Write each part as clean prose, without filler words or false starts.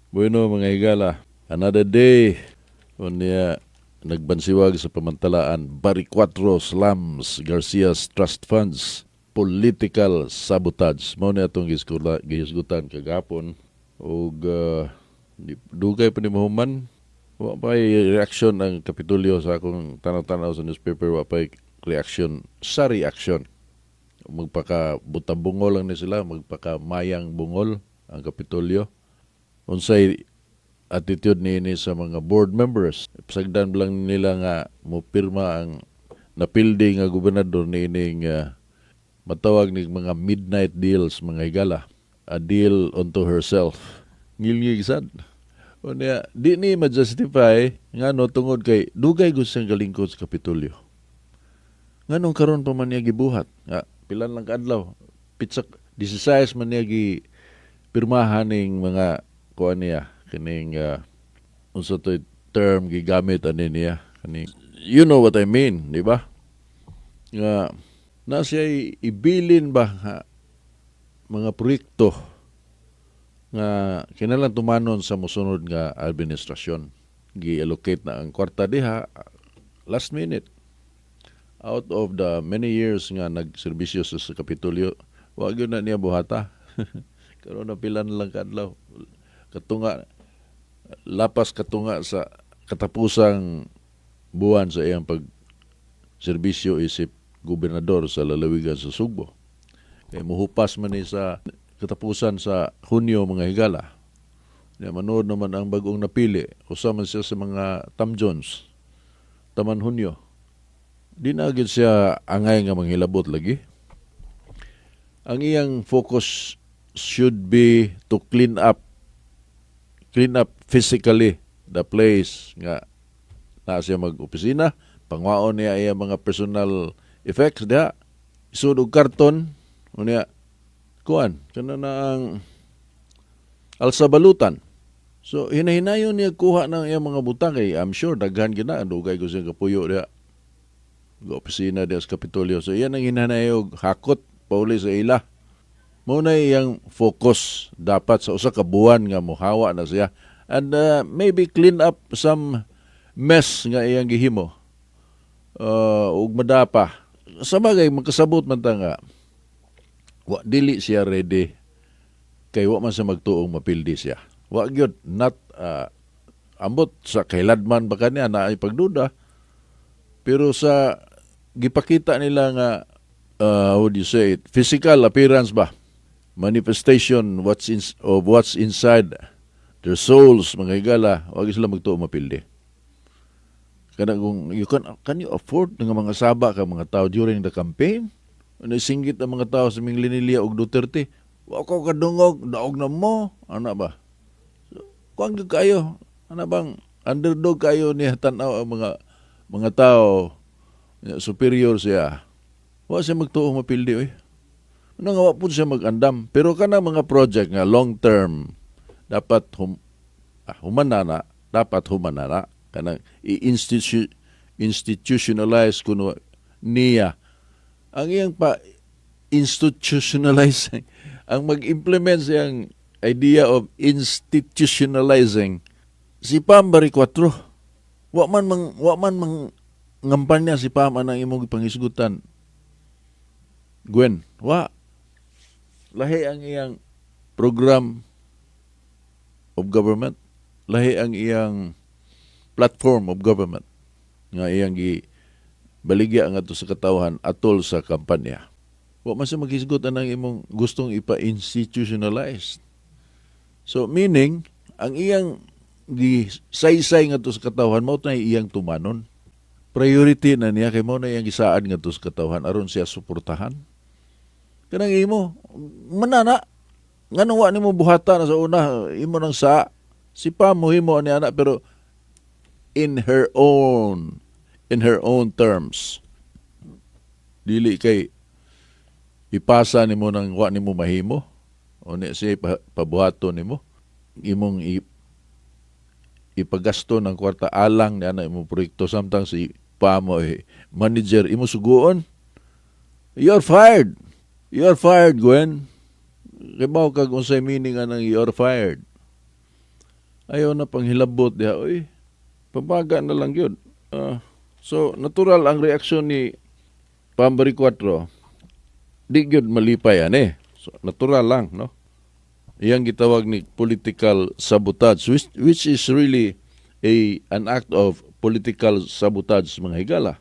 Bueno, mga higala, another day. Unya, nagbansiwag sa pamantalaan, Baricuatro slams Garcia's trust funds, political sabotage. Mao ni atong gihisgutan kagahapon. Ug dugay pa ni mahuman. Wa pa reaction ang Kapitolyo. Sa akong tanaw-tanaw sa newspaper, wa pa reaction sa reaction. Magpaka butabungol lang ni sila, magpaka mayang bungol ang Kapitolyo. Unsay attitude niini sa mga board members? Sagdan lang nila nga mo pirma ang napildi nga gobernador niining matawag ni mga midnight deals, mga higala. A deal unto herself. Ngilngig sad. Unya, di ni ma-justify ngano tungod kay dugay gud siyang galingkod sa Kapitolyo. Nganong karon pa man niya gibuhat? Nga pila lang kaadlaw, pitsa 16 man niya gi pirmahan ning mga kuan niya, kining unsa to'y term gigamit ani niya, kaning, you know what I mean, di ba? Nga na siya ibilin ba nga mga proyekto nga kinahanglan tumanon sa mosunod nga administrasyon. Gi-allocate na ang kwarta diha last minute. Out of the many years nga nagserbisyo sa Kapitolyo, wa gyud na niya buhata. Karon na pila na lang kaadlaw, katunga, lapas katunga sa katapusang buwan sa iyang pag serbisyo isip gobernador sa lalawigan sa Sugbo. Kay muhupas man ni sa katapusan sa Hunyo, mga higala. Ya, manood naman ang bagong napili. Usa man siya sa mga Tam Jones. Taman Hunyo. Di na gyud siya angay nga manghilabot lagi. Ang iyang focus should be to clean up physically the place nga naa siya mag-opisina, pangwaon niya iya mga personal effects diha, isud og karton, unya kuan kana na ang alsa balutan. So hinahinayon niya kuha ng iyang mga butang kay I'm sure daghan gyud na, dugay ko siya kapuyo diha. Ga opisina diha sa Kapitolyo. So iyan ang hinahinayon hakot pauli sa ila. Mao na iyang focus dapat sa usa ka buwan nga mohawa na siya and maybe clean up some mess nga iyang gihimo. Ug madapa. Sa bagay, magkasabot man ta nga wa dili siya ready kay wa man siya magtuong mapildi siya. Wa gyud not ambot sa kailadman ba kaniya na ay pagduda, pero sa gipakita nila nga how do you say it, physical appearance ba, manifestation of what's inside their souls, mga higala, wa gyud sila magtuo mapildi. Kana kung you can you afford nga mga saba ka mga tao during the campaign? Ano, singgit ang mga tao sa Minglanilla og Duterte, "Wa ko kadungog, daog na mo," ana ba? So, kuan gyud kayo, ana bang underdog kayo niya tan-aw ang mga tao, superior siya. Wa siya magtuo mapildi oy. Ano nga wa pud siya mag-andam. Pero kana mga project nga long term dapat humana na, dapat humana na kanang i-institutionalize kuno niya. Ang iyang pa institutionalizing, ang mag-implement siyang idea of institutionalizing, si Pam Baricuatro. Wa man mang ngampanya si Pam anang imong gipangisgutan. Gwen, wa lahi ang iyang program of government, lahi ang iyang platform of government nga iyang gi baligya ngadto sa katawhan atol sa kampanya. Wa man siya maghisgot anang imong gustong ipa-institutionalize. So meaning, ang iyang gisaysay ngadto sa katawhan mao na iyang tumanon. Priority na niya kay mao na iyang gisaad ngadto sa katawhan aron siya suportahan. Kanang imo manana, ngano wa nimo buhata na sa una imo nang sa si Pam mohimo ani ana, pero in her own terms. Dili kay ipasa nimo nang wa nimo mahimo o ni siya pabuhaton nimo, imong ipagasto ng kwarta alang ni ana imong proyekto, samtang si Pam eh, manager imo suguon. You're fired. You're fired, Gwen. Kibaw kag unsay meaning anang "you're fired"? Ayaw na panghilabot diha, oy. Pabaga na lang yun. So, natural ang reaksyon ni Pam Baricuatro. Di gyud malipay ani. So, natural lang, no? Iyang gitawag ni political sabotage, which is really a an act of political sabotage, mga higala.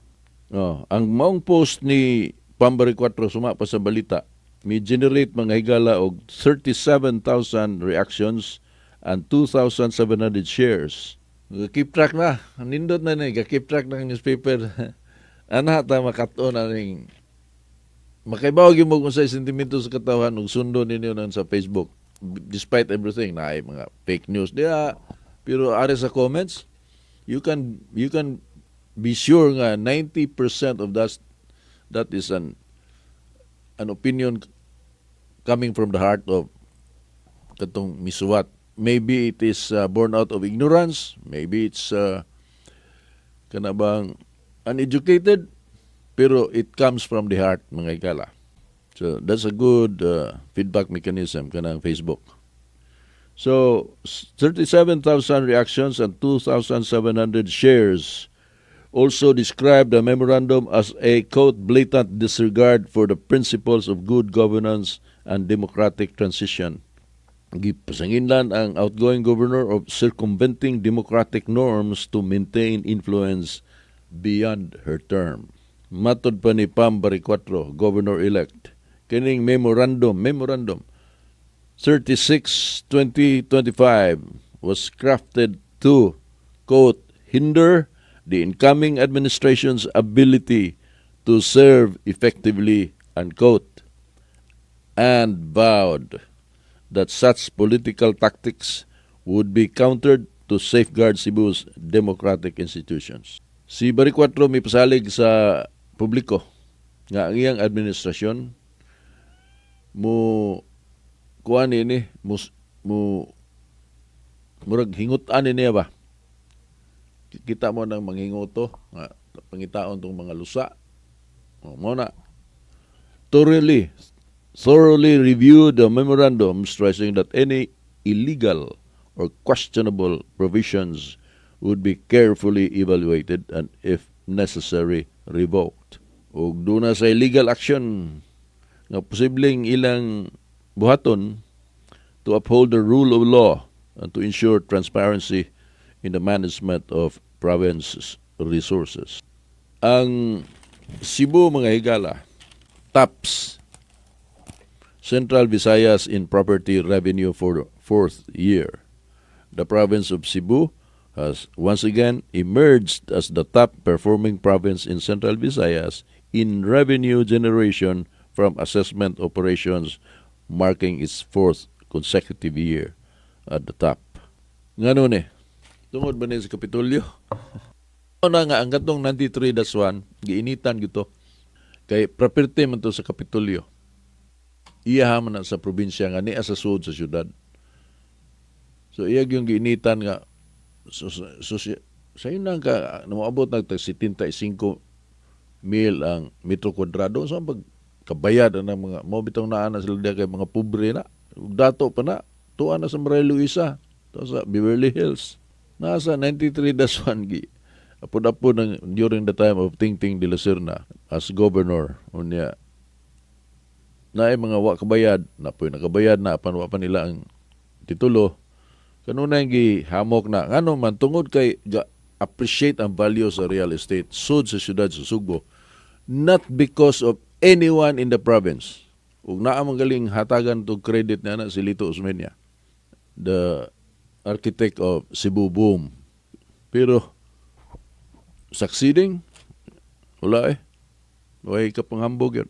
Oh, ang maong post ni Pam Baricuatro, suma pa sa balita, mi generate, mga higala, og 37,000 reactions and 2,700 shares. Keep track na. Nindot na ni, keep track ng newspaper. Ana ta makat-on aning makaibaw gyud mo kung sa sentimento sa katawhan ug sundon ninyo nang sa Facebook. Despite everything na ay mga fake news diha, pero ari sa comments, you can be sure nga 90% of that is an opinion coming from the heart of katong misuwat. Maybe it is born out of ignorance, maybe it's kana bang uneducated, pero it comes from the heart, mga higala. So that's a good feedback mechanism kanang Facebook. So 37,000 reactions and 2,700 shares also described the memorandum as a, quote, "blatant disregard for the principles of good governance and democratic transition." Gipasanginlan ang outgoing governor of circumventing democratic norms to maintain influence beyond her term. Matod pa ni Pam Baricuatro, governor-elect, kining memorandum 36-2025 was crafted to, quote, "hinder the incoming administration's ability to serve effectively," unquote, and vowed that such political tactics would be countered to safeguard Cebu's democratic institutions. Si Baricuatro may pasalig sa publiko nga ang iyang administrasyon mo kuan ini mo murag hingut-an niya ba. Kita mo nang manghinguto nga pangitaon tong mga lusa. O, mo na thoroughly review the memorandum, stressing that any illegal or questionable provisions would be carefully evaluated and, if necessary, revoked. Ug duna sa legal action nga posibleng ilang buhaton to uphold the rule of law and to ensure transparency in the management of province's resources. Ang Cebu, mga higala, tops Central Visayas in property revenue for the fourth year. The province of Cebu has once again emerged as the top performing province in Central Visayas in revenue generation from assessment operations, marking its fourth consecutive year at the top. Ngano ni? Tungod ba ni sa Kapitolyo? Na nga ang katong 93-1 giinitan gito kay property man to sa Kapitolyo. Iya man na sa probinsya nga niya sa sud sa syudad. So iya yung giinitan nga so sa yun lang ka moabot nag 75 mil ang metro kwadrado sa pag kabayad ang mga mo bitong naa na sila diya kay mga pobre na. Ug dato pa na tuwa na sa Maria Luisa to sa Beverly Hills. Nasa 93-1 gi apod-apod ng during the time of Tingting de la Serna as governor. Unya naay mga wa kabayad na po'y nakabayad na apan wa pa nila ang titulo. Kanunay gihamok na ngano man tungod kay ga appreciate ang value sa real estate sud sa syudad sa Sugbo, not because of anyone in the province. Ug naa man galing hatagan tog credit na na si Lito Osmeña, the architect of Cebu Boom, pero succeeding wala eh, way kapanghambog yun.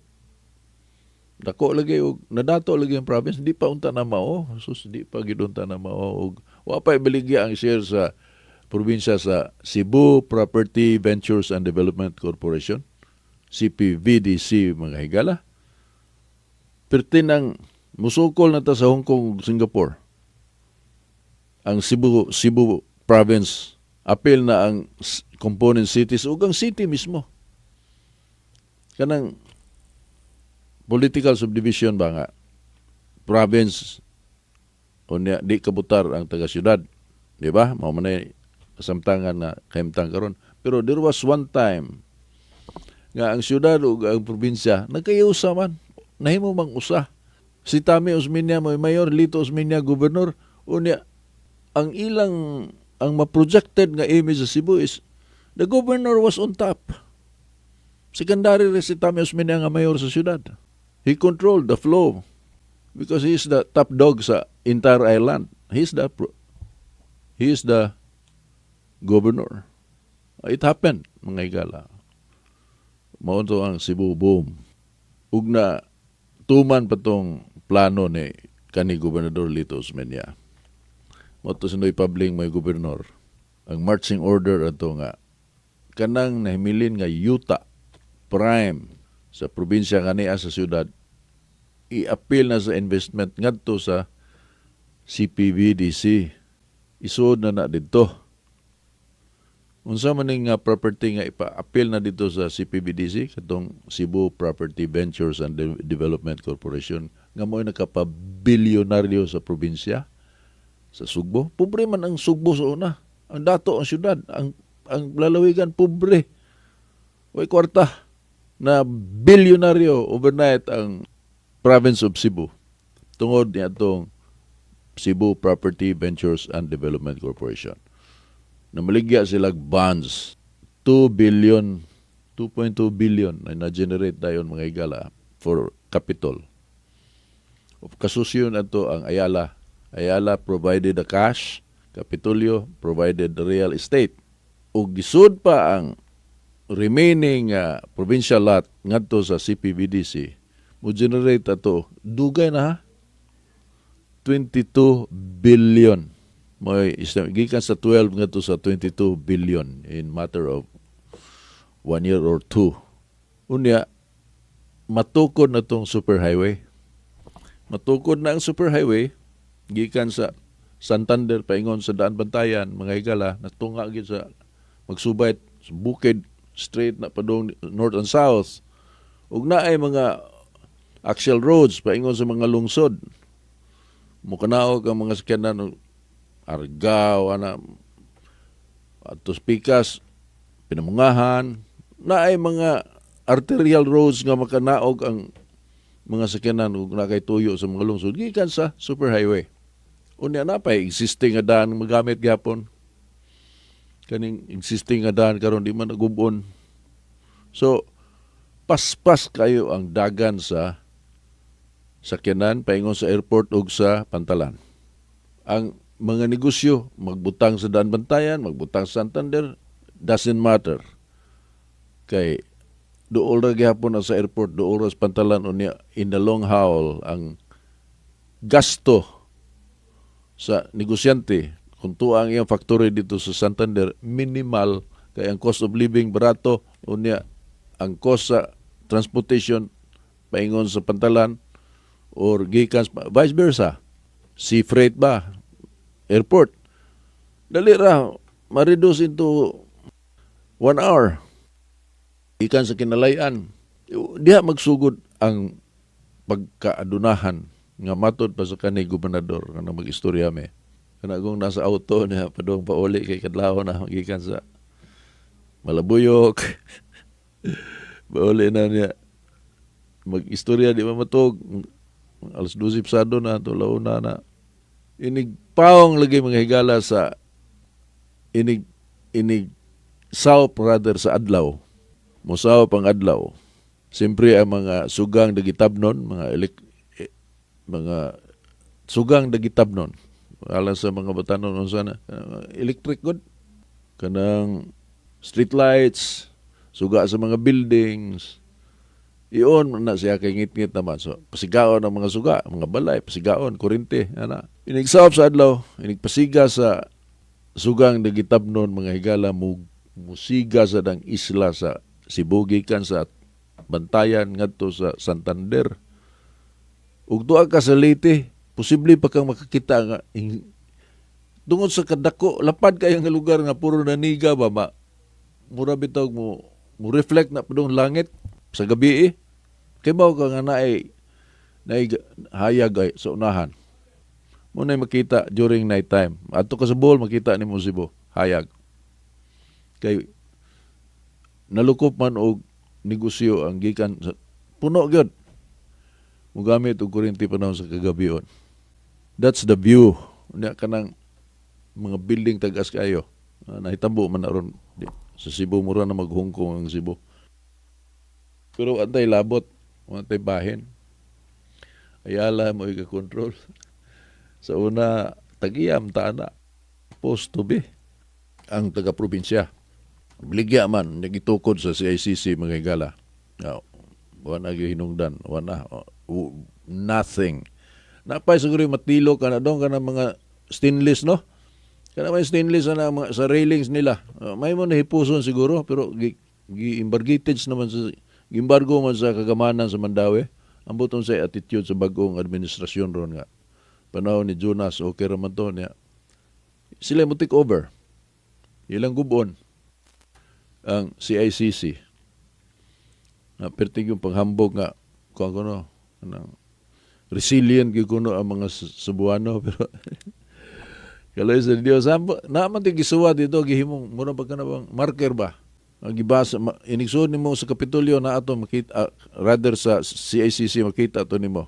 Dako lagi og nadato lagi ang province, di pa unta na mao. Sus, di pa gid unta na mao og wa pa ibaligya ang share sa probinsya sa Cebu Property Ventures and Development Corporation, CPVDC, mga higala. Perti nang musukol na ta sa Hong Kong ug Singapore ang Cebu province, apil na ang component cities ug ang city mismo. Kanang political subdivision ba nga province, unya di kabutar ang taga syudad. Di ba? Mao man ay kasamtangan na kahimtang karon. Pero there was one time nga ang syudad ug ang probinsya nagkayusa man. Nahimo mang usa. Si Tommy Osmeña mo mayor, Lito Osmeña gobernador. Unya ang ilang ang ma-projected nga image sa Cebu is the governor was on top. Secondary rin si Tommy Osmeña nga mayor sa syudad. He controlled the flow because he is the top dog sa entire island. He is the governor. It happened, mga higala. Mao to ang Cebu boom. Ug na tuman pa tong plano ni kani Gobernador Lito Osmeña. Mao to si Noy Pabling may gobernador. Ang marching order ato nga kanang nahimilin nga yuta prime sa probinsya kania sa syudad, i-appeal na sa investment ngadto sa CPVDC. Isuod na na didto. Unsa man ning nga property nga ipa-appeal na dito sa CPVDC? Katong Cebu Property Ventures and Development Corporation nga mo'y nakapa-bilyonaryo sa probinsya sa Sugbo. Pobre man ang Sugbo sa una. Ang dato ang syudad, ang lalawigan pobre. Way kwarta, na bilyonaryo overnight ang province of Cebu tungod niya itong Cebu Property Ventures and Development Corporation. Namaligya sila bonds, 2 billion, 2.2 billion na na-generate dayon, mga higala, for capital. Kasusyon ato ang Ayala. Ayala provided the cash, Kapitolyo provided the real estate. Ug gisud pa ang remaining provincial lot ngadto sa CPVDC, mo generate ato dugay na ha, 22 billion. May gikan sa 12 ngadto sa 22 billion in matter of one year or two. Unya matukod na tong superhighway. Matukod na ang superhighway gikan sa Santander paingon sa Daan Bantayan, mga higala, natunga gid sa magsubay sa bukid, straight na padung north and south. Ug naay mga axial roads paingon sa mga lungsod. Mukanaog ang mga sakyanan og Argao ana ato Pikas, Pinamungahan. Naay mga arterial roads nga makanaog ang mga sakyanan ug nakay tuyo sa mga lungsod gikan sa superhighway. Unya na pa existing nga daan magamit gyapon. Kaning existing nga daan karon di man nagubon. So paspas kayo ang dagan sa sakyanan paingon sa airport ug sa pantalan. Ang mga negosyo magbutang sa Daan Bantayan, magbutang sa Santander, doesn't matter. Kay duol ra gihapon na sa airport, duol ra sa pantalan. Unya in the long haul, ang gasto sa negosyante kung tuwa ang iyang factory dito sa Santander, minimal, kay ang cost of living barato. Unya ang cost sa transportation paingon sa pantalan or gikan vice versa, sea freight ba, airport, dali ra ma-reduce into 1 hour gikan sa kinalayan. Diha magsugod ang pagkaadunahan nga matod pa sa kani gobernador nga mag-istorya me kana kung nasa auto niya padung pauli, kay kadlaw na gikan sa Malabuyok pauli na niya mag-istorya, di ba matug alas 12 pasado na to launa na. Inig paong lagi, mga higala, sa inig inig south rather sa adlaw, mosaw pang adlaw. Siyempre ang mga sugang dagitabnon, mga sugang dagitabnon, alang sa mga batanon, unsa na, electric good, kanang street lights, suga sa mga buildings, iyon na siya kay ngit-ngit naman. So pasigaon ang mga suga, mga balay, pasigaon kurente ana. Inig saop sa adlaw, inig pasiga sa sugang dagitabnon, mga higala, mo musiga sa dang isla sa Cebu gikan sa Bantayan ngadto sa Santander. Ug duha ka sa Leyte, posible pa kang makakita nga tungod sa kadako, lapad kayo nga lugar nga puro naniga ba, ma mura bitaw mo mo reflect na padung langit sa gabi eh. Kay ka nga naay naay hayag ay sa unahan. Mao na makita during night time. Adto ka sa Bohol, makita nimo Cebu, hayag. Kay nalukop man og negosyo ang gikan sa puno gyud. Mugamit og kuryente panahon sa kagabion. That's the view. Unya kanang mga building tag-as kayo. Nahitambo man na ron di, sa Cebu, mura na mag Hong Kong ang Cebu. Pero antay labot, antay bahin. Ayala mo i-control. Sa una, tagiyam ta ana. Supposed to be. Ang taga-probinsya. Bligya man, nagitukod sa CICC, mga higala. Wa na hinungdan, wa na. Nothing. Napay siguro yung matilo ka na doon ka na mga stainless, no? Kana may stainless na mga, sa railings nila. May mo nahipuson siguro, pero gi-embargated naman sa giembargo man sa kagamanan sa Mandaue. Ang butong sa attitude sa bagong administrasyon ron nga. Panahon ni Jonas, okay raman to niya. Sila mo take over. Ilang gubon ang CICC. Na pertig yung panghambog nga kuan kuno kanang resilient gyud kuno ang mga Cebuano, pero kaloy sa Dios ampo na man ti gisuwa dito, gihimong mura ba kana bang marker ba ang gibasa ma, inigsuod nimo sa Kapitolyo na ato makita, rather sa CICC makita to nimo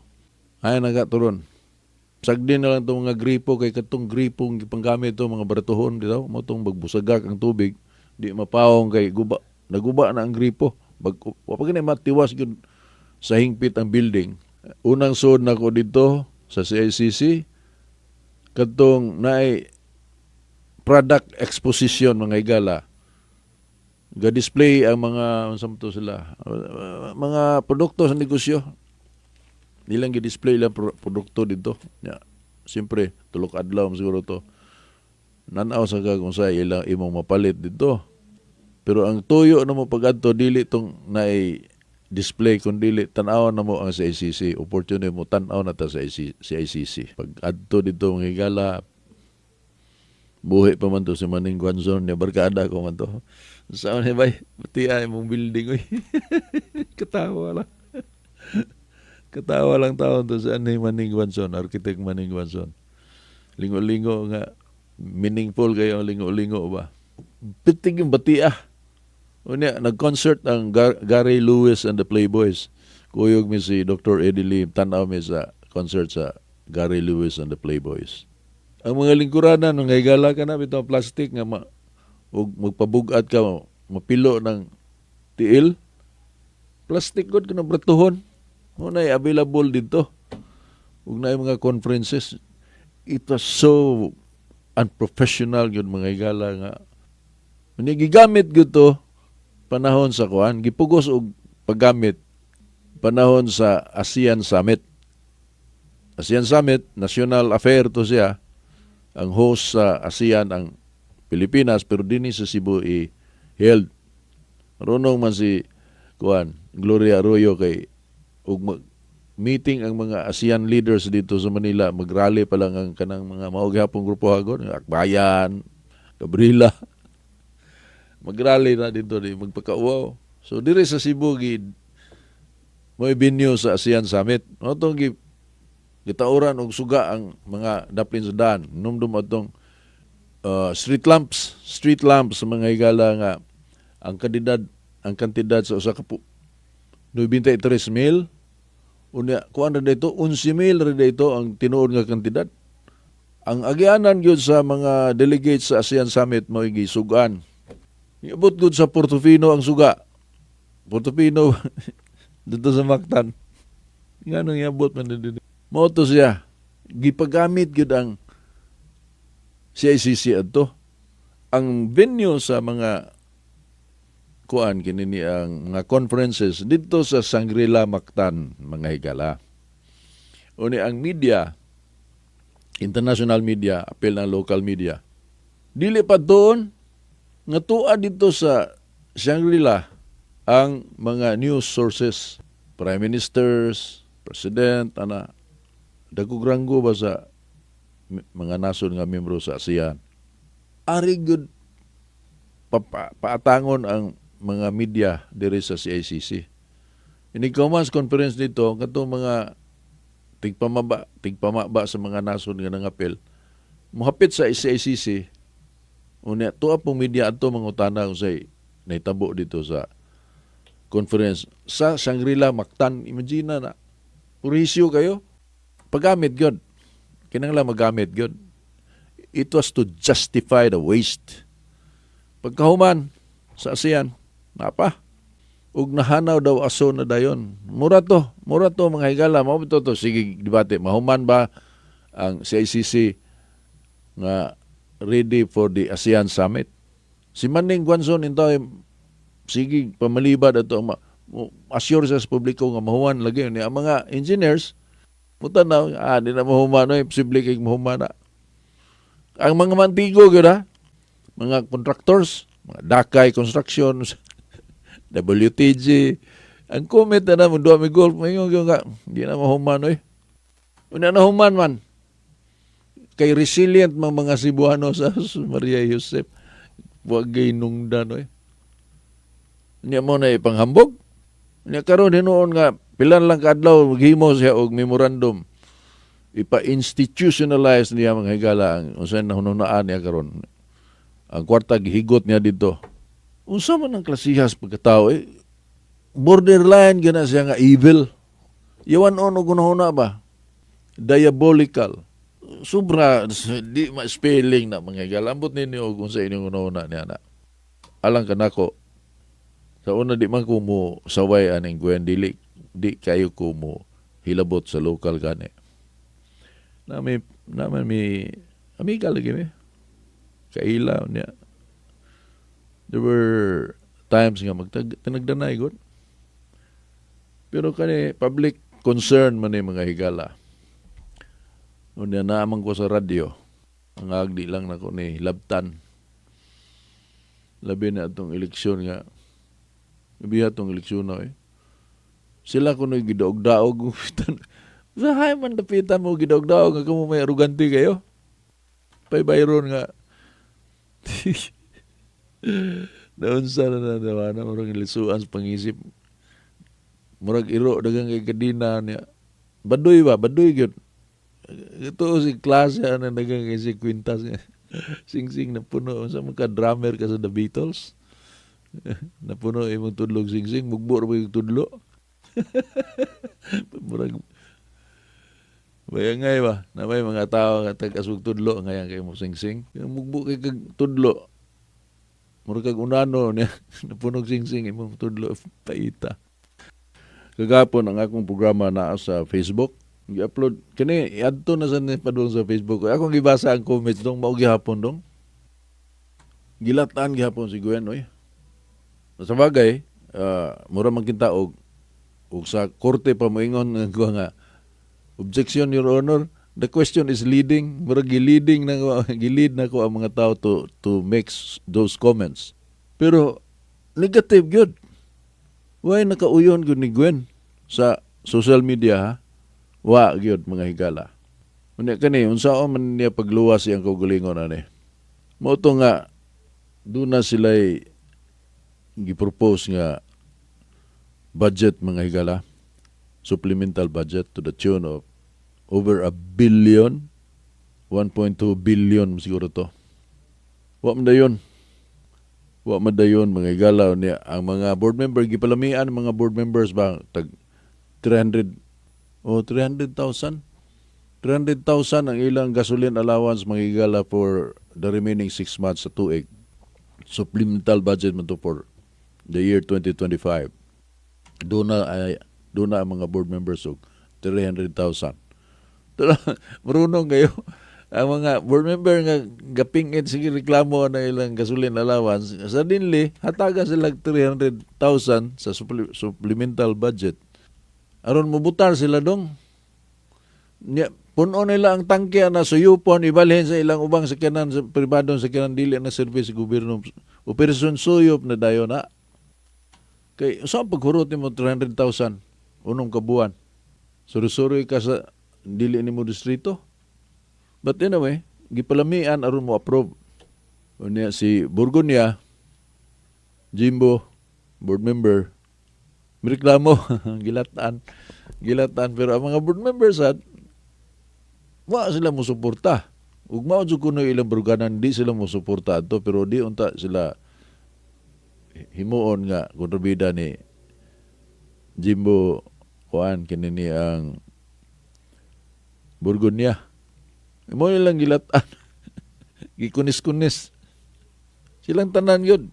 ay naga turon. Sagdi na lang itong mga gripo kay katong gripong gipanggamit to mga baratuhon dito mo tong magbusagak ang tubig, di mapawong kay guba, naguba na ang gripo. Bag wa pa gani matiwas gyud sa hingpit ang building. Unang suod nako dito sa CICC, kadtong naay product exposition, mga higala, ga-display ang mga unsa man to sila, mga produkto sa negosyo nilang gi-display ilang produkto dito ya. Siyempre tulok adlaw man siguro to. Nanaw sa ka kung sa ilang imong mapalit dito, pero ang tuyo na mo pag-adto dili tong naay display kun dili tan-awon na mo ang CICC. Opportunity mo tan-aw na ta sa CICC. Pag adto dito, mga higala, buhi pa man to si Maning Guanzon niya, barkada ko man to. Saan ni bay bati ay mong building, oy. Katawa lang, katawa lang taon to sa ani Maning Guanzon, architect Maning Guanzon. Lingo-lingo nga, meaningful kayo ang lingo-lingo ba. Pitig yung batia. Unya, nag-concert ang Gary Lewis and the Playboys. Kuyog mi si Dr. Eddie Lim, tanaw mi sa concert sa Gary Lewis and the Playboys. Ang mga lingkuranan, mga higala ka na, bitong plastic nga ug magpabugat ka, mapilo ng tiil. Plastic god ka na bratuhon. Mao na available dito. Ug na mga conferences. It was so unprofessional yun, mga higala, nga. Unya gigamit gyud to panahon sa kuan, gipugos og paggamit panahon sa ASEAN Summit. ASEAN Summit, national affair to siya. Ang host sa ASEAN ang Pilipinas, pero dinhi sa Cebu i held. Marunong man si kuan Gloria Arroyo kay ug meeting ang mga ASEAN leaders dito sa Manila, magrally pa lang ang kanang mga mao gihapong grupo hagon, Akbayan, Gabriela. Magrally na dito di magpakauwaw. So diri sa Cebu gi mo venue sa ASEAN Summit. Mao tong gi gitauran og suga ang mga daplin sa daan. Numdum atong street lamps sa mga higala nga ang kantidad sa usa ka 93 mil. Unya kuan ra dito, 11 mil ra dito ang tinuod nga kantidad. Ang agianan gyud sa mga delegates sa ASEAN Summit mo gisugan. Iabot gud sa Portofino ang suga. Portofino dito sa Mactan. Nganong iabot man dito? Mao to siya. Gipagamit gyud ang CICC adto. Ang venue sa mga kuan kini ni ang mga conferences dito sa Shangri-La Mactan, mga higala. Uni ang media, international media, apil ng local media. Dili pa doon nga tuwa dito sa Shangri-La ang mga news sources, prime ministers, president, ana, dagkog ranggo ba sa mga nasod nga miyembro sa ASEAN. Ari gud paatangon ang mga media diri sa CICC. Inig conference nito, katong mga Tigpamaba sa mga nasod nga nangapil. Muhapit sa CICC, unya tuwa pong media adto mangutana kung say nahitabo dito sa conference sa Shangri-La, Mactan. Imagine na, purisyo kayo. Paggamit gyud. Kinahanglan magamit gyud. It was to justify the waste. Pagkahuman sa ASEAN, napa. Ug nahanaw daw aso na dayon. Mura to, mga higala, mao to to sige debate, mahuman ba ang CICC nga ready for the ASEAN Summit? Si Maning Guanzon intaw sige pamalibad ato assure sa publiko nga mahuman lagi ni ang mga engineers mutanaw, di na mahuman oy, posible kay mahuman na. Ang mga mantigo gyud ha, mga contractors, mga Dakay Construction, WTG, ang comment na mo duwa mi golf, mayon gyud nga di na mahuman oy. Una na human man. Kay resilient mang mga Cebuano sa Maria Josep. Wa gay nungdan oy. Nya mo na ipanghambog. Nya karon hinuon nga pilan lang kaadlaw maghimo siya og memorandum. Ipa-institutionalize niya, mga higala, ang unsay nahununaan niya karon. Ang kwarta gihigot niya dito. Unsa man ang klasihas pagkatao eh? Borderline gana siya nga evil. Yawan on og hunahuna ba? Diabolical. Sobra di ma-spelling na, mga higala. Ambot ninyo kung sa inyong hunahuna niya na. Alang kanako, sa una di man ko mo saway aning Gwen, dili di kayo ko mo hilabot sa local gani. Nami naman mi amiga lagi mi. Kaila niya. There were times nga magtag tinagdanay gud. Pero kani public concern man ni, mga higala. Unya naman ko sa radyo. Ang agdi lang nako ni labtan. Labi na atong eleksyon nga. Labi atong eleksyon na eh. Sila kuno gidaog-daog. Sa man dapitan mo gidaog-daog nga kamo may arugante kayo. Pay bayron nga. Naunsa na na na na murag lisuan sa pangisip. Murag iro dagang kay kadina niya. Baduy ba? Baduy gyud. Ito si klase ana dagang kay si kwintas niya. Sing-sing na puno sa mga drummer ka sa The Beatles. Napuno imong tudlog sing-sing, mugbo ra ba yung tudlo? Murag Bayangay ba? Na may mga tao nga tag-asug tudlo ngayon kay mo sing-sing. Mugbo kay kag tudlo. Murag kag unano niya napunog sing-sing imong tudlo paita. Kagapon ang akong programa naa sa Facebook. Gi-upload kini iadto na sa ni padung sa Facebook. Akong gibasa ang comments dong mao gihapon dong. Gilatan gihapon si Gwen oy. Sa bagay, mura man kita og sa korte pa moingon nga kuha nga, "Objection, Your Honor, the question is leading." Murag gi-leading na gi-lead na ko ang mga tao to make those comments. Pero negative gyud. Why nakauyon gyud ni Gwen sa social media ha? Wa gyud, mga higala. Unya kani unsa man niya pagluwas iyang kaugalingon ani? Mao to nga duna sila'y gi-propose nga budget, mga higala, supplemental budget to the tune of over a billion, 1.2 billion siguro to. Wa man dayon, wa man dayon, mga higala. Niya ang mga board member gipalamian ang mga board members ba tag 300 o 300,000, 300,000 ang ilang gasoline allowance, mga higala, for the remaining 6 months sa tuig. Supplemental budget man to for the year 2025. Doon na ang mga board members og 300,000. Marunong kayo. Ang mga board member nga gapingit sige reklamo na ilang gasoline allowance, suddenly hatagan sila 300,000 sa supplemental budget. Aron mubutar sila dong. Nya, puno nila ang tangke na suyupon, ibalhin sa ilang ubang sakyanan, sa pribadong sakyanan, dili na service sa gobyerno. Operasyon Suyop na dayon na. Kay saan paghurot nimo 300,000 unong ka buwan? Suri-suri ka sa dili nimo distrito. But anyway, gipalamian aron mo approve. Unya si Borgonia, Jimbo, board member, Reklamo, gilatan. Gilatan pero ang mga board members at wa sila mo suporta. Ug mao jud kuno ilang baruganan, di sila mo suporta adto, pero di unta sila himuon nga kontrabida ni Jimbo kuan kini ni ang Borgonia. Mo nilang gilatan. Gikunis-kunis. Silang tanan yun.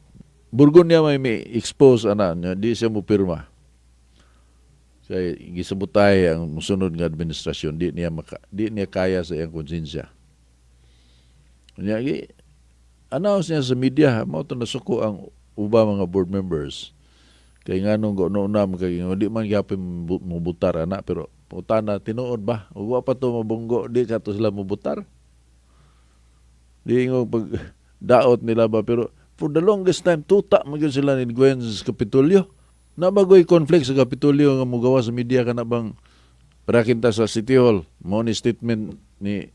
Borgonia may expose ana niya, di siya mo pirma. Kay gisabotay ang musunod nga administrasyon, di niya kaya sa iyang konsensya. Nya gi announce niya sa media, mao to nasuko ang uba mga board members. Kay nganong go na kay di man gyapon mubutar ana, pero putana, tinuod ba? Ug wa pa to mabunggo, di ka to sila mubutar. Di ingon pag daot nila ba, pero for the longest time tuta man gyud sila ni Gwen sa Kapitolyo. Nabagoy conflict sa Kapitolyo nga mugawa sa media kana bang prakinta sa City Hall mo ni statement ni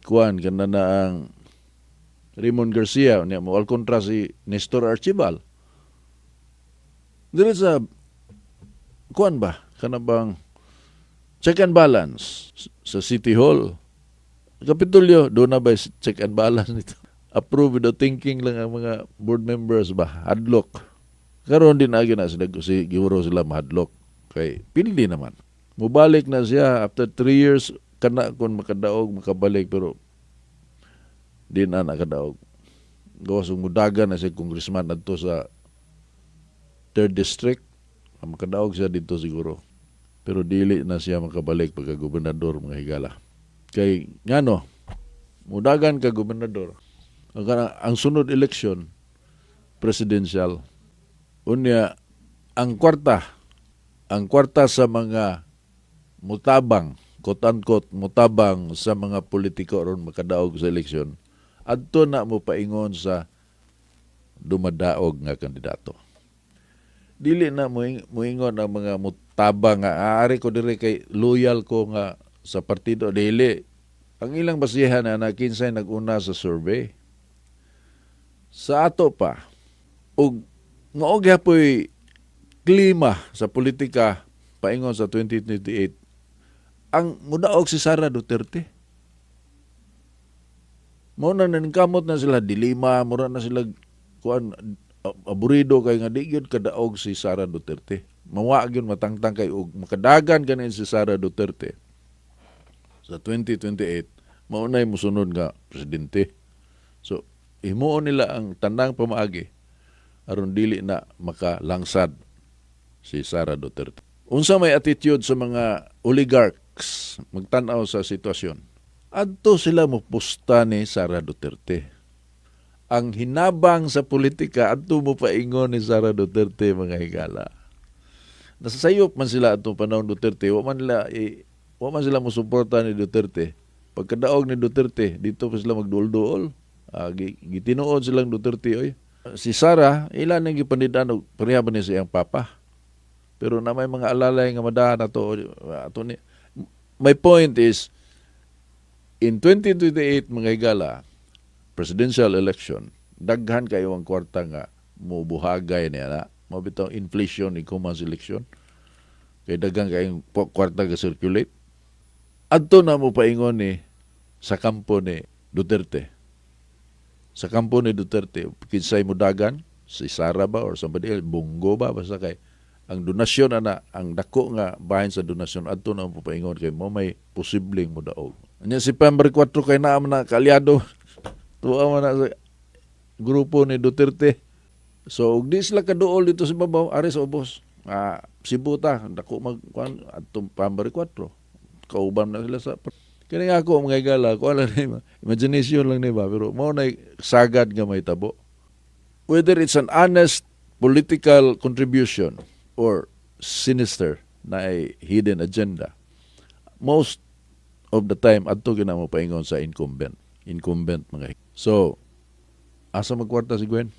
kuan kana na ang Raymond Garcia niya mo al kontra si Nestor Archival. Dili sa kuan ba kana bang check and balance sa City Hall. Kapitolyo, doon na ba check and balance nito? Approve without thinking lang ang mga board members ba? Hadlock. Karon din agi na sila, si gihuro sila mahadlok. Kay pildi naman. Mubalik na siya after 3 years kana kung makadaog, makabalik, pero di na nakadaog. Gawas ug mudagan na siya congressman adto sa third district. Makadaog siya dito siguro. Pero dili na siya makabalik pagka gobernador, mga higala. Kay ngano, mudagan ka gobernador. Ang sunod election presidential. Unya ang kwarta sa mga mutabang, quote unquote, mutabang sa mga politiko aron makadaog sa eleksyon, adto na mo paingon sa dumadaog nga kandidato. Dili na mo muingon ang mga mutabang nga aari ko diri kay loyal ko nga sa partido, dili. Ang ilang basihan na na kinsay nag-una sa survey. Sa ato pa ug mao gyapoy klima sa politika paingon sa 2028 ang mudaog si Sara Duterte. Mao na naningkamot na sila dilima, mura na sila kuan aburido kay nga di gyud kadaog si Sara Duterte. Mawa gyud matangtang kay og makadagan ganin si Sara Duterte sa 2028, mao nay mosunod nga presidente. So himuon nila ang tanang pamaagi aron dili na makalangsad si Sara Duterte. Unsa may attitude sa mga oligarchs magtan-aw sa sitwasyon? Adto sila mopusta ni Sara Duterte. Ang hinabang sa politika adto mo paingon ni Sara Duterte, mga higala. Nasasayop man sila atong panahon Duterte, wa man sila mosuporta ni Duterte. Pagkadaog ni Duterte, dito pa sila magduol-duol. Gitinuod silang Duterte oy. Si Sara, ila nang gipandidan og pareha ba ni sa iyang papa. Pero na may mga alalay nga madahan ato ato ni. My point is, in 2028, mga higala, presidential election, daghan kayo ang kwarta nga mubuhagay niya na. Mao bitaw inflation in common election. Kay daghan kayong kwarta ga circulate. Adto na mo paingon ni sa kampo ni Duterte. Sa kampo ni Duterte, kinsay mo dagan, si Sara ba or somebody else, Bong Go ba, basta kay ang donasyon ana, ang dako nga bahin sa donasyon adto na mo paingon kay mo may posibleng mo daog. Anya si Pam 4 kay naa man na kaalyado. Tuwa man na sa grupo ni Duterte. So ug di sila kaduol dito sa babaw, ari sa ubos. Cebu ta, dako mag kuan adtong Pambar 4. Kauban na sila sa kini nga ako, mga higala, ko lang ni imagination lang ni ba, pero mao na sagad nga may tabo. Whether it's an honest political contribution or sinister na ay hidden agenda, most of the time adto gina mo paingon sa incumbent. Incumbent, mga. So, asa magkwarta si Gwen?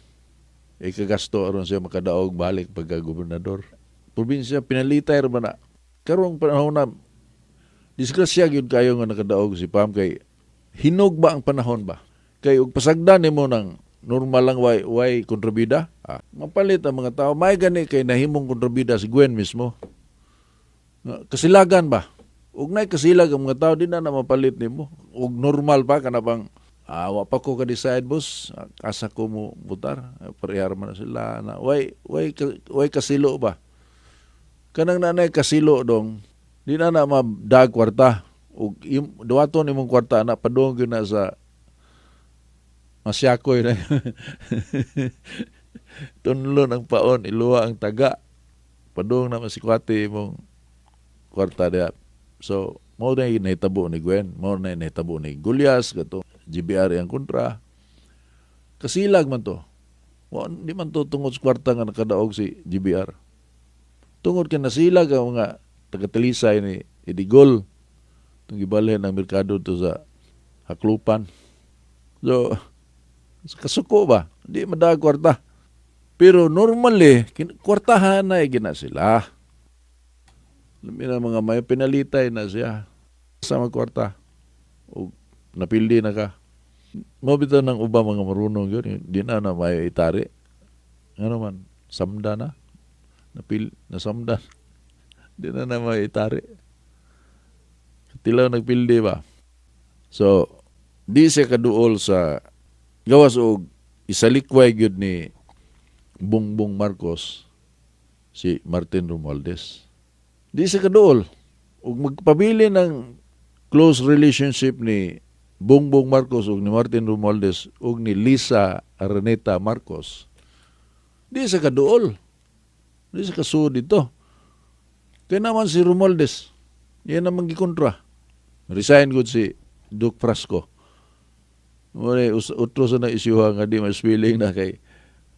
Ikagasto aron siya makadaog balik pagka gobernador. Probinsya pinalitay ra ba na. Karong panahon na disgrasya gyud kayo nga nakadaog si Pam kay hinog ba ang panahon ba? Kay og pasagdan nimo ng Normal lang, way kontrabida. Ah, mapalit ang mga tao. May gani kay nahimong kontrabida si Gwen mismo. Nga, kasilagan ba? Ug nay kasilag ang mga tao, di na na mapalit nimo. Ug normal pa kana bang wa pa ko ka-decide, boss. Ah, asa ko mo butar. Ah, parehar man na sila na way kasilo ba? Kanang nanay kasilo dong, di na na madag kwarta. Ug duwaton imong kwarta na padung gyud na sa masyakoy na. Tunlon ang paon, iluwa ang taga. Padung na masikwati imong kwarta diha. So, mao na yung nahitabo ni Gwen, mao na yung nahitabo ni Gullas, kato GBR ang kontra. Kasilag man to. Wa, di man to tungod sa kwarta nga nakadaog si GBR. Tungod kay nasilag ang mga taga-Talisay ni Idigol. Itong gibalhin ang merkado to sa Jaclupan. So, kasuko ba? Di madag kwarta. Pero normally, kwartahan na gina sila. Labi na mga may pinalitay na siya. Sa magkwarta. O napildi na ka. Mo bitaw ng uba mga marunong yun. Di na na may itari. Ano man, samda na. Nasamda. Di na na may itari. Tilaw nagpildi ba? So, di siya kaduol sa gawas og isalikway gyud ni Bongbong Marcos si Martin Romualdez. Di siya kaduol. Ug magpabili ng close relationship ni Bongbong Marcos ug ni Martin Romualdez ug ni Lisa Araneta Marcos. Di siya kaduol. Di siya kasuod dito. Kaya naman si Romualdez, yan naman gikontra. Resign gud si Duke Frasco. Muna, utro sa na isyuha nga di mas willing na kay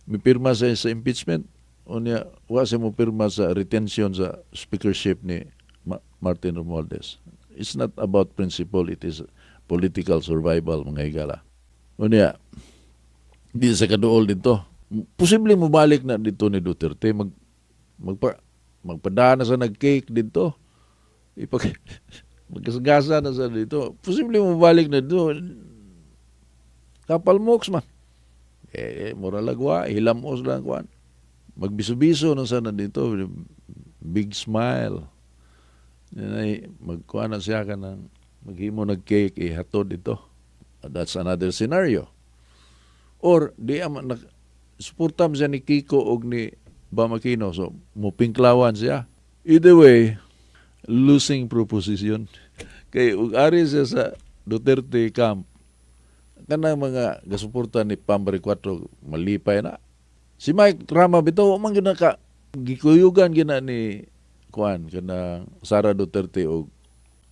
mipirma sa impeachment. Unya, wa siya mo pirma sa retention sa speakership ni Martin Romualdez. It's not about principle, it is political survival, mga higala. Unya, di sa kaduol dito. Posible mo balik na dito ni Duterte, magpadana sa nag-cake dito. Magkasagasa na sa dito. Posible mo balik na dito. Kapalmoks man. Eh, mura lagwa, hilamos lang kuan. Magbiso-biso na sana dito. Big smile. Yan magkuan na siya ka ng maghimo nag cake ihatod dito. That's another scenario. Or di ama na suporta man siya ni Kiko og ni Bam Aquino. So mupingklawan siya. Either way, losing proposition. Kay ug ari siya sa Duterte camp, kanang mga gasuporta ni Pam Baricuatro malipay na. Si Mike Rama bitaw man gyud ka gikuyugan gina ni kuan kanang Sara Duterte og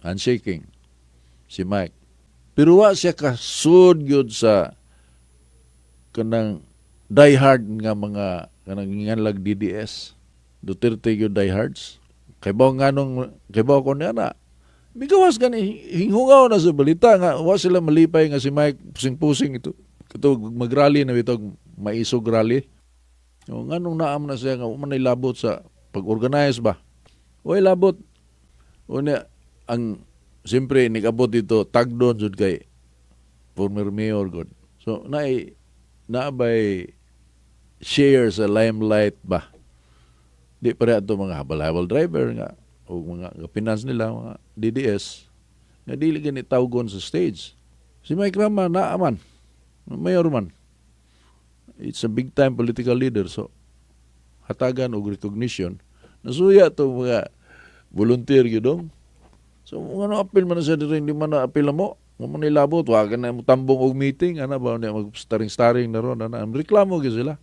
handshaking si Mike. Pero wa siya kasud gyud sa kanang diehard nga mga kanang nginganlag DDS. Duterte gyud diehards. Kay baw nganong kay baw ko niya na. Migawas gani hinghungaw na sa balita nga wa sila malipay nga si Mike pusing-pusing ito. Kato magrally na bitaw maisog rally. O, nganong naam na siya nga wa man labot sa pag-organize ba? Way labot. Unya ang siyempre nigabot dito tagdon jud kay former mayor god. So naay naabay share sa limelight ba? Di pa ato mga habal-habal driver nga o mga finance nila mga DDS nga dili gani tawgon sa stage. Si Mike Rama naaman, mayor man. It's a big time political leader, so hatagan og recognition. Nasuya to mga volunteer gyud. So mga apil man na siya diri, hindi man na apil mo. Mo man nilabot, wa ka na mo tambong og meeting ana ba niya mag starring starring na ron ana. Reklamo gyud sila.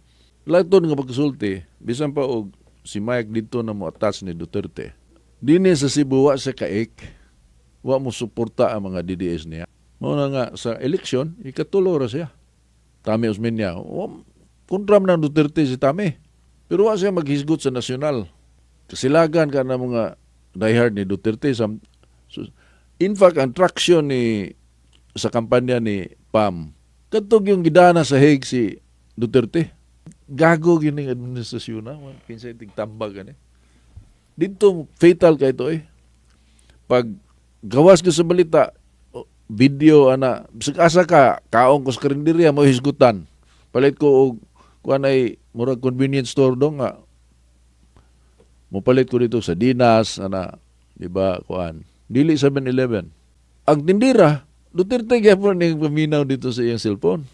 Laton nga pagkasulti, bisan pa og si Mike dito na mo attach ni Duterte. Dinhi sa Cebu wa siya kaik. Wa mo suporta ang mga DDS niya. Mao na nga sa eleksyon, ikatulo ra siya. Tami Osmeña. Wa, kontra man ang Duterte si Tami. Pero wa siya maghisgot sa nasyonal. Kasilagan ka na mga diehard ni Duterte. So, in fact, ang traction ni sa kampanya ni Pam, kadtong yung gidana sa Hague si Duterte. Gago gining administrasyon na. Kinsa tigtambag ani. Dito fatal kay ito eh. Pag gawas ko sa balita, video ana, bisag asa ka, kaon ko sa karinderya mo hisgutan. Palit ko og kuan ay murag convenience store dong nga mopalit ko dito sa Dinas ana, di ba, kuan. Dili 7-Eleven. Ang tindira, Duterte gyapon ning paminaw dito sa iyang cellphone.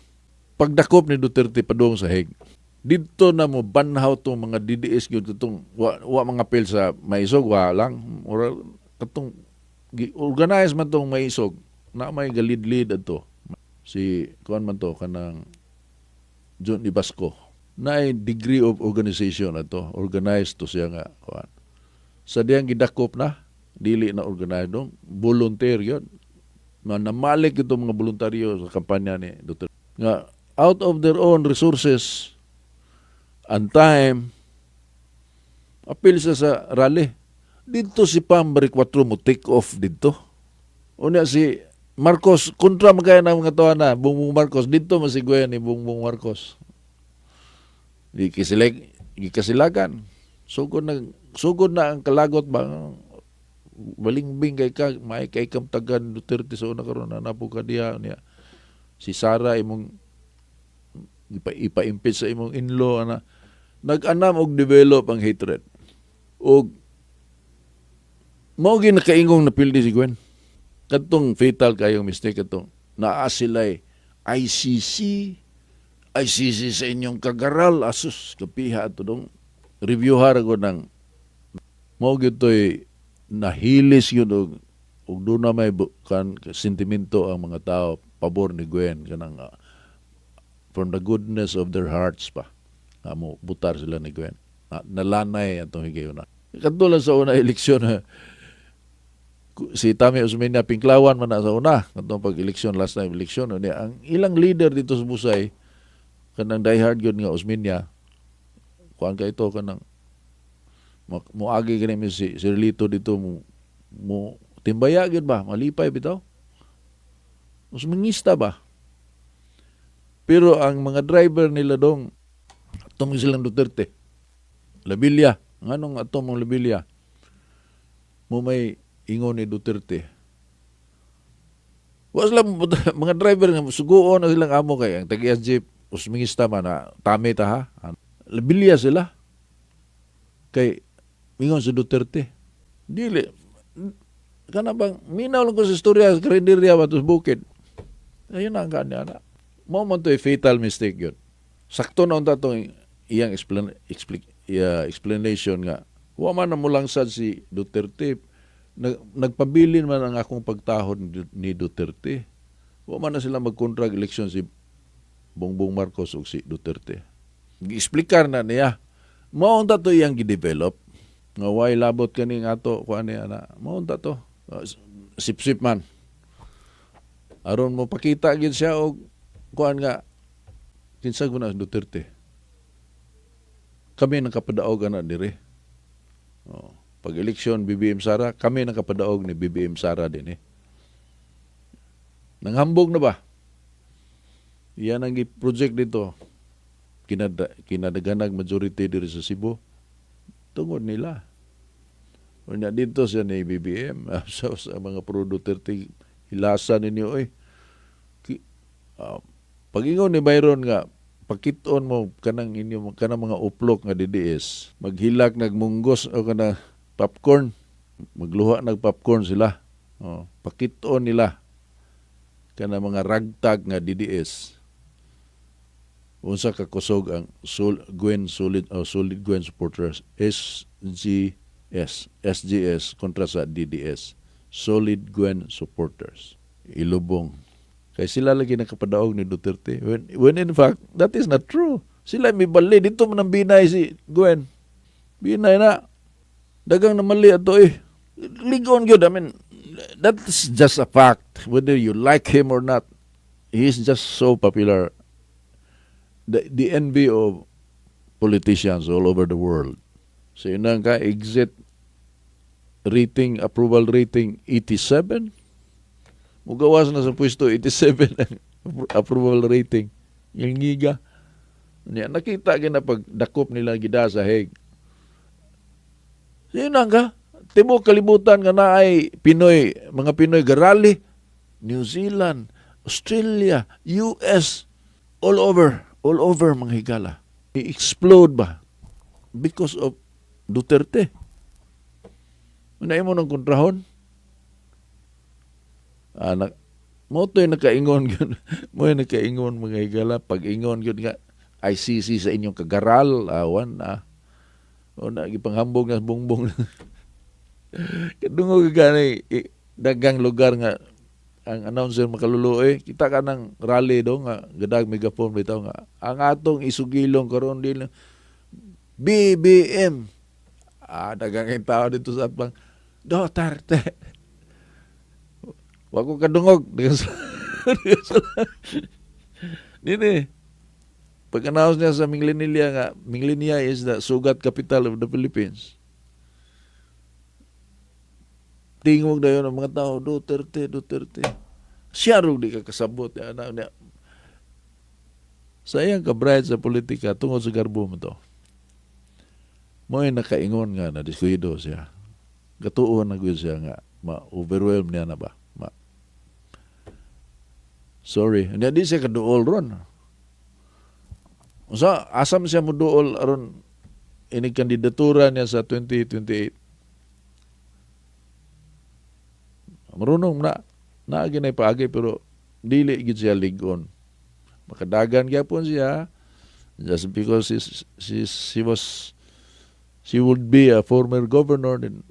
Pagdakop ni Duterte padung sa Hague, didto na mo banhaw tong mga DDS gyud, katong wa mga apil sa maisog, wa lang ora katong organize man tong maisog na may galid-lid adto si kuan man to, kanang John Ibasco na ay degree of organization ato, organized to siya nga kuan. Sa diyang gidakop na, dili na organized dong, volunteer yun na namalik ito mga voluntaryo sa kampanya ni Duterte nga out of their own resources and time, apil siya sa rally dito. Si Pam Baricuatro mo take off dito. Unya si Marcos, kontra man kaya ng mga tawa na Bongbong Marcos dito, masigwaya ni Bongbong Marcos di kisilig gikasilagan. Sugod na, sugod na ang kalagot ba, balingbing kay ka, may kay kam tagan Duterte sa una, karon na napo ka diha niya si Sara imong ipa-impeach sa imong in-law ana. Nag-anam og develop ang hatred og mao gyud nakaingong napildi si Gwen. Kadtong fatal kayong mistake, katong naa sila'y ICC, ICC sa inyong kagaral, asus kapiha ato dong. Review ra ko ng mao gyud to'y nahilis yun og doon na may kan sentimento ang mga tao pabor ni Gwen, kanang from the goodness of their hearts pa nga mo butar sila ni Gwen. Na, nalanay atong higayon na katulad sa una eleksyon na si Tami Osmeña, pinklawan man na sa una katong pag eleksyon, last time eleksyon niya. Ang ilang leader dito sa Busay, kanang diehard gyud nga Osmeña, kuan kay ito, kanang moagi kani mi si Relito dito, mo timbaya gyud ba, malipay bitaw, Osmeñista ba. Pero ang mga driver nila dong, atong silang Duterte, Labilya. Nganong ato mong Labilya mo may ingon ni Duterte? Wa sila mga driver nga suguon na silang amo kay ang tag jeep Osmeñista man na tami ta ha. Labilya sila kay ingon si Duterte. Dili kana bang minaw lang ko sa istorya sa karinderya ba sa bukid. Ayun na ang kanya na. Mao man to fatal mistake yun. Sakto na unta tong iyang explanation nga wa man na mulangsad si Duterte. Nagpabilin man ang akong pagtahod ni Duterte. Wa man na sila magkontra eleksyon si Bongbong Marcos ug si Duterte. Giexplikar na niya. Mao unta to iyang gidevelop nga way labot kaning ato kuan niya na. Mao unta to. Sip-sip man. Aron mo pakita gyud siya og kuan nga kinsa ko na si Duterte. Kami nakapadaog ana dire. Oh, pag eleksyon BBM Sara, kami nakapadaog ni BBM Sara din eh. Nanghambog na ba? Yan ang project dito. Kinadaganag majority diri sa Cebu. Tungod nila. Unya dito siya ni BBM sa mga pro Duterte, hilasan ninyo oy. Pag-ingon ni Byron nga pakiton mo kanang inyo kanang mga uplok nga DDS, maghilak nagmunggos o kana popcorn, magluha nag popcorn sila. Oh, pakiton nila kana mga ragtag nga DDS unsa ka kusog ang Gwen solid o Solid Gwen supporters, SGS, SGS kontra sa DDS, Solid Gwen supporters. Ilubong kay sila lagi nakapadaog ni Duterte when in fact that is not true. Sila may bali dito man ang binay si Gwen, binay na dagang namali ato eh. Ligon gyud. I mean, that's just a fact whether you like him or not. He's just so popular, the envy of politicians all over the world. So yun ang ka exit rating, approval rating 87. Mugawas na sa pwesto, 87 ang approval rating. Ngiga. Nya nakita gyud na pag dakop nila gida sa Hague. So yun ang ka tibuok kalibutan nga naay Pinoy, mga Pinoy garali, New Zealand, Australia, US, all over. All over, mga higala. I-explode ba? Because of Duterte. Una mo ng kontrahon. Anak, mo to'y nakaingon yun. Mo nakaingon, mga higala. Pag ingon yun nga, ICC sa inyong kagaral, awan ah. O na, gipanghambog na bongbong. Kadungog ka gani, dagang lugar nga ang announcer makaluluoy. Kita ka ng rally do nga gadag megaphone bitaw nga ang atong isugilong karon din BBM. Ah, dagang ang tao dito sa atbang Duterte. Wa ko kadungog. Nini. Pag-announce niya sa Minglanilla nga, Minglanilla is the sugat capital of the Philippines. Tingog na yun ang mga tao, "Duterte, Duterte." Siya ro di ka kasabot. Ana, niya. Sayang ka bright sa politika tungod sa garbo mo to. Mo'y nakaingon nga na diskuido siya. Gatuon na gyud siya nga ma-overwhelm niya na ba. Ma Sorry. Hindi di siya kaduol ron. Unsa asam siya mo duol aron ini kandidatura niya sa 2028? Marunong na naa ginay paagi pero dili gid siya lig-on. Makadagan gyapon siya just because she would be a former governor, then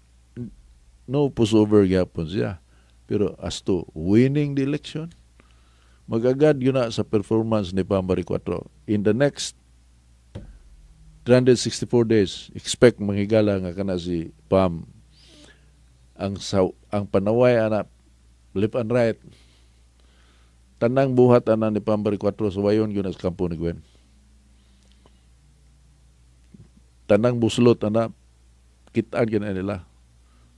no pushover gyapon siya. Pero as to winning the election, magagad yun na sa performance ni Pam Baricuatro. In the next 364 days, expect, mga higala, nga kana si Pam ang sa ang panaway ana left and right, tanang buhat ana ni Pam Baricuatro sa wayon gyud na sa kampo ni Gwen. Tanang buslot ana kitaan gyud na nila.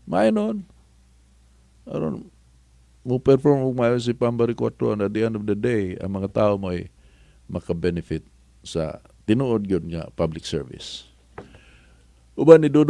Maayo noon. Aron mo perform og maayo si Pam Baricuatro and at the end of the day ang mga tao mo ay maka-benefit sa tinuod gyud nga public service. Uban ni Dudong.